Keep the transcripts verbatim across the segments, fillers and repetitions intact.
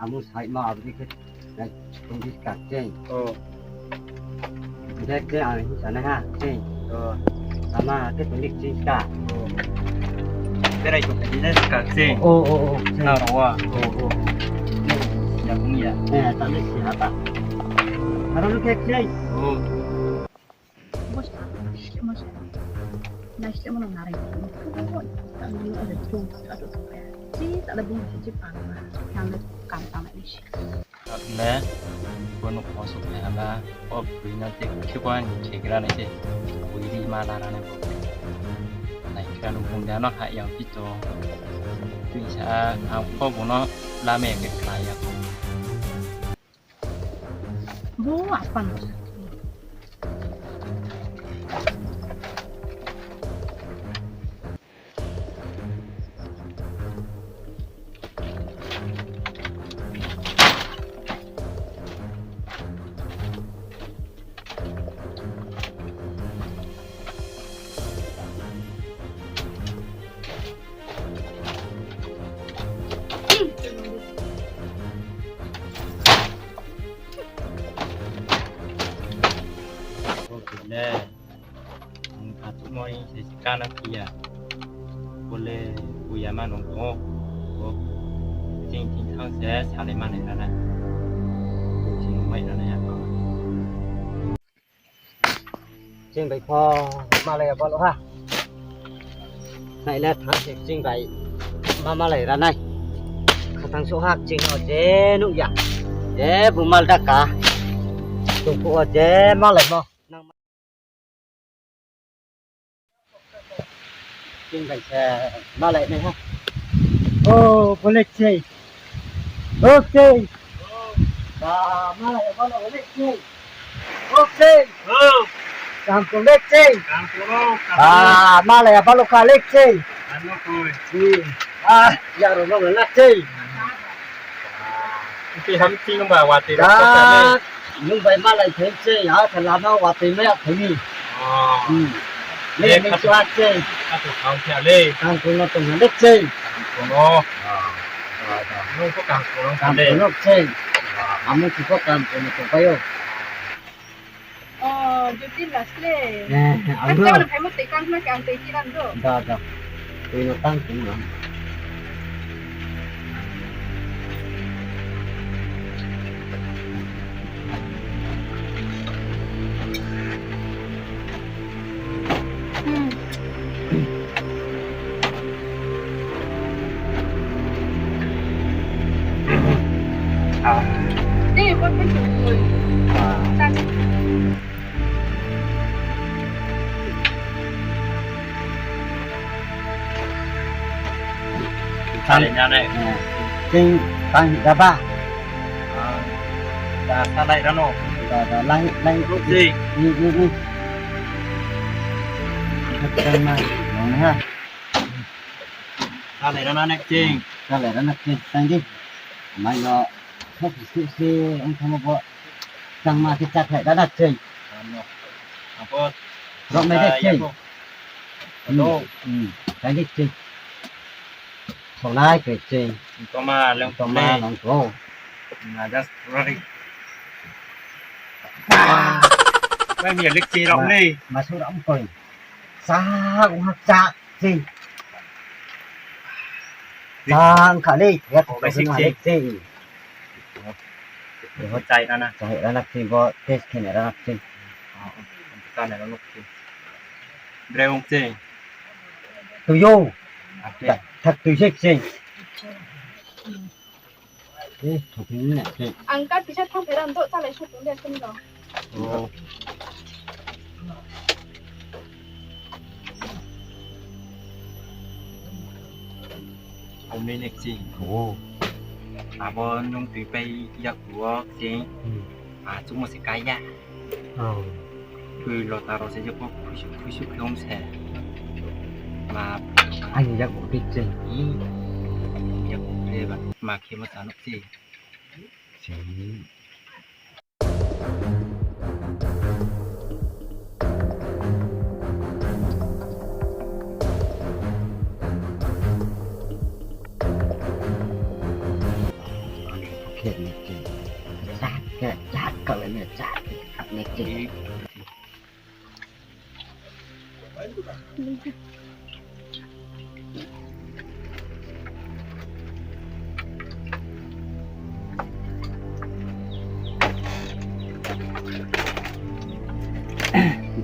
Amo side ma abo dei khe, nai, tong di ka cheng. O. Dek cheng ang hing sa nai ha, cheng. O. Ama khe tong di cheng ka. O. Berai tong di ne ka cheng. O, o, o, cheng. Na ro wa. O, o, o. Ya bung ya. Eh, ta le si ha ta. Aro lu khe cheng. O. Bo sa, bo sa. Naislemo no narai. Bo sa, bo sa. Chung sa, chung sa. Chi, ta le bung chi pa. Yang le kam ta nai si. Ne, bo no ko so ka la. O bui no te khiba ni khigra nai se. Bui ri ma la ra nai bo. Nai kra no bung da no ha yang pi to. Tui sa, ang ko bo no la me ke kla ya. Bo apan. Ne, ang khathumoi se kana phiya. Bole buya ma nung tong o. Bo ching ching thang se salai manai rana. Ching mai rana ya. Ching bai pho malai ya balo ha. Nai le thang se ching bai ma malai ra nai. Khatang so ha ching no je nuh ya. Je bu mal da ka. Tong phuh wo je malai mo. Ching bai se malai nai ha. O, bo le ching. O, ching. Ba, malai ya balo le ching. O, ching. O. Kaham tong le ching. Kaham tong no, kaham tong no. Ba, malai ya balo ka le ching. Kaham tong no. Ching. A, ya ro no le ching. Ike ham ching ba wati ro ko sa le. Nung bai malai thai ching, ha, khe lama wati mai ya thai ni. O. Hmm. Le, le, ni khato, chua ching. Khato kau khe le. Kaham tong no tong le ching. Kaham tong no. A. Nung ko kaham tong no kaham le. Kaham tong no ching. A. Amo si ko kaham tong no tong pai o. O, duty last le. Eh, ang ang no. Kau phaimo tei kang na khe ang tei tiran do. Da, da. Tui no tang tong ang. Hmm. Ching tang hing da ba. Da, salai rano. Da, da, lai, lai. Ruh ching. Ni, ni, ni. Khatang ma, nong ha. Salai rana nek ching. Salai rana ching, tang di. Mai yo, khok si si, ong thamo bo. Tang ma si chakhlai rana ching. Ano. Apo. Rok mai de ching. Ano. Hmm, tang di ching. Sonai ke ching. Toma, leng toma, leng to. Na, just right. Mai mi lek ching rok le. Ma su ram koi. Sa, u hak cha, ching. Sang kha le, ya to lek ching. Chai rana. Chai rana ching, bo test khe rana ching. Chai rana ching. Bre ong ching. Tui yo. Thak tui se ching. Eh, thok ni na ching. Ang ka kisa thang phera ndo, chalai su tong de, sini ndo. Oh. Omni ne kching. O. Abo nung tuipai yakgu wo kching. Hmm. A, chukmo se kai ya. O. Tui lota rao se je pho khuisu khuisu khe om se. Ma. Aini yakgu khe kching. Hmm. Yakgu khe ba. Ma khe mo chano kching. Kching.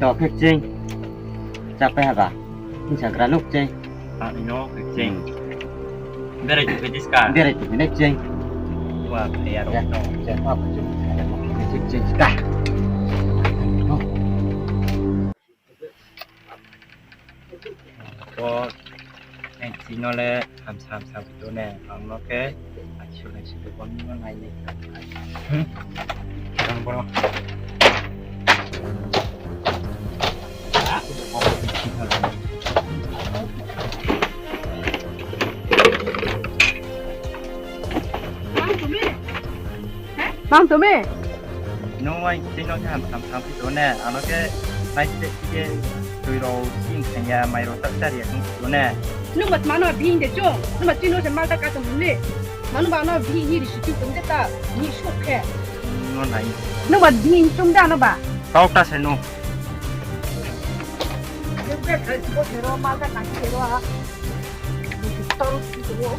Dok khe kching. Chapai haba. Hingsa gra nuk kching. Ani no khe kching. Hmm. Berai tu khe diska. Berai tu khe ne kching. Wa, ya ro. Ya, no. Ya, apa tu? Kching, kching, ska. No. Bo, ang chini le hamsa hamsa bo ne, ang no khe, achu nai si bo no nai ni. Hmm. Ang bo no. Mang tumi? Mang tumi? Nung ai tei no khe ham tham tham phi tong ne, ano khe nai se khe tui rao sing thang ya, mai rao tak chari ya tong ne. Nung ba tma no bihing de chung, nung ba tui no se malda ka tong le. Manu ba no bihing ni risi tui tong de ta, ni suk khe. No nai. Nung ba bihing chung da no ba. Tau ta se no. Nung khe thai si bo se ro malda ka si ro ha. Tau si ro.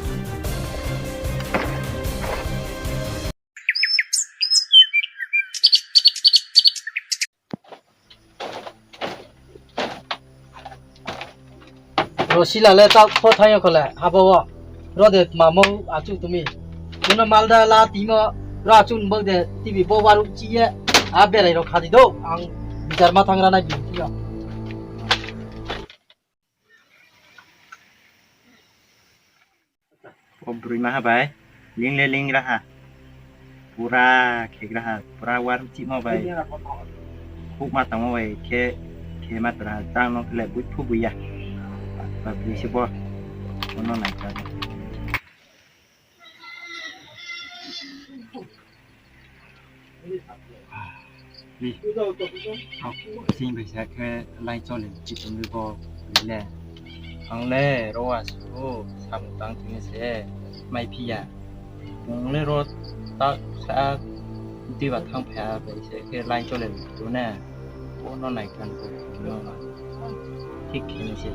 Ro sila le ta pho thang yo kho le, habo wo. Ro de mamo achu tumi. Kuno malda la timo, ro achu bak de T V bo waru chi ye. A berai ro khadi do, ang bichar ma thang ra nai bi yo. O broi maha bai, ling le ling raha. Pura khek raha, pura war chihmo bai. Khuk ma tangmo bai khe, khe ma tong raha, chang no khe le bui phu bui ya. Ba broi se bo, bono nai kha. Ni. Sing bai sa khe lai chole chi tong bo le. Ang le ro wa su samung tang tini se mai phi ya. Ang le ro ta sa tui ba thang pha bai se khe lai chole tu ne. Bo no nai khan ko no. Thik khe ni se.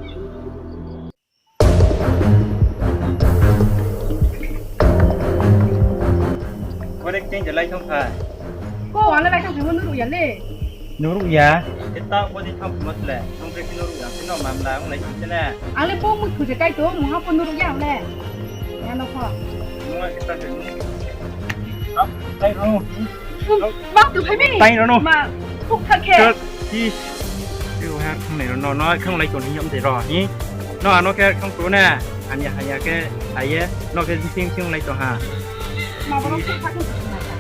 Ore kching je lai thang pha. Ko, ang le lai thang pha, nuruh ya le. Nuruh ya? Khe ta bo di thang pha mo tle. Nung bre khe nuruh ya, khe no mamla, ang lai thang pha le. Ang le bo mui phu je kai to, mungha pho nuruh ya ang le. Ya no pho. Nung a khe ta je nung. Ap, tai ro. Ma, tu phai mi. Tai ro no. Ma, khuk kha khe. Chot, ti. Ti o har thang nai ro no, no khang lai to ni yom de ro ni. No ano khe khang to na. Anya haya khe haye. No khe sing sing lai to ha. Ma, borok khuk kha khe.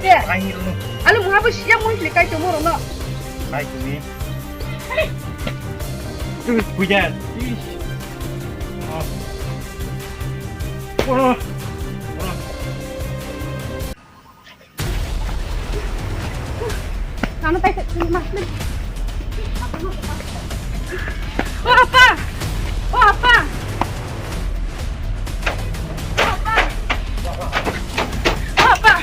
Te. Tai ro no. Ano mungha bo siya mui le kai to mo ro no. Lai to ni. Tu kuya. Ti. Oh. Oh. Oh. Ano tai se ma. O apa! O apa! O apa! O apa!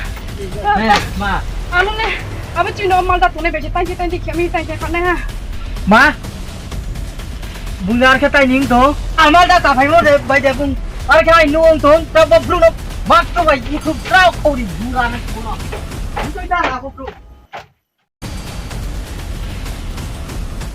Eh, ma. Ano le, abo chini o malda tongnai bai se tang se tang se khe mi tang se kha nai ha. Ma? Bung ar khe tai ning tong. Ang malda ta phaimo de bai de bung. Ar khe ai nung tong. Ta bo bru no. Mak to bai YouTube trao khori bung ra nai ko no. Bung to da ha ko bru.